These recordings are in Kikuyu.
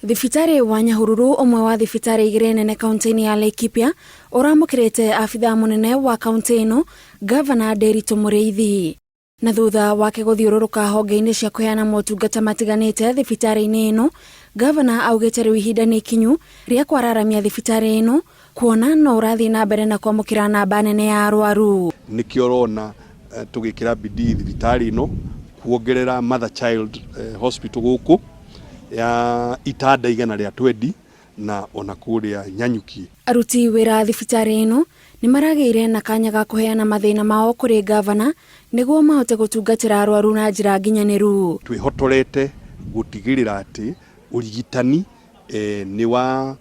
Thibitarĩ wa Nyahururu ũmwe wa thibitarĩ igĩrĩ nene kaunti-inĩ ya Laikipia ũramũkĩrĩte abithaa mũnene wa kaunti ĩno Gavana Nderitu Mũrĩithi. Na thutha wake gũthiũrũrũka honge-inĩ cia kũheana motungata matiganĩte thibitarĩ-inĩ ĩno, Gavana augĩte rĩu ihinda nĩ ikinyu rĩa kwararamia thibitarĩ ĩno kuona no ũrathiĩ na mbere na kwamũkĩra namba nene ya arwaru. Nĩkĩo ũrona tũgĩkĩra bidii thibitarĩ ĩno kuongerera mother child hospital gũkũ ya itanda 120 na ona kũrĩa Nyanyuki. Aruti wĩra thibitarĩ ĩno nĩ maragĩire na kanya ga kũheana mathĩna mao kũrĩ ngavana nĩguo mahote gũtungatĩra arwaru na njĩra nginyanĩru. Twĩhotorete gũtigĩrĩra atĩ ũrigitani nĩ wa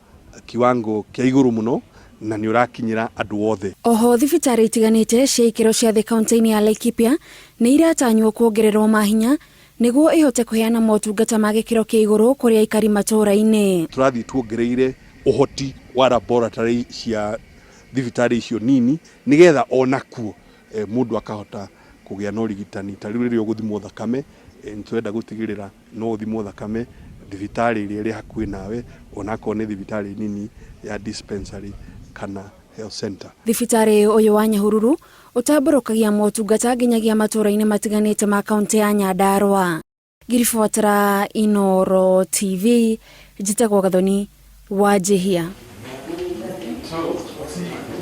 kiwango kĩa igũrũ mũno na nĩ ũrakinyĩra andũ othe. Oho thibitarĩ itiganĩte cia ikĩro cia thĩ kaunti-inĩ ya Laikipia nĩ iratanywo kuongererwo mahinya nĩguo ĩhote kũheana motungata ma gĩkĩro kĩa igũrũ kũrĩ aikari matũũra-inĩ. Tũrathiĩ tuongereire ũhoti wa laboratory cia thibitarĩ icio nini nĩgetha onakuo mũndũ akahota kũgĩa na ũrigitani. Ta rĩu rĩrĩa ũgũthimwo thakame, nĩ tũrenda gũtigĩrĩra no ũthimwo thakame thibitarĩ ĩrĩa ĩrĩ hakuhĩ nawe onakorwo nĩ thibitarĩ nini ya dispensary kana health center. Thibitarĩ ũyũ wa Nyahururu ũtambũrũkagia motungata nginyagia matũũra-inĩ matiganĩte ma kaunti ya Nyandarua. Ngĩribotera Inooro TV, njĩtagwo Gathoni Wanjihia.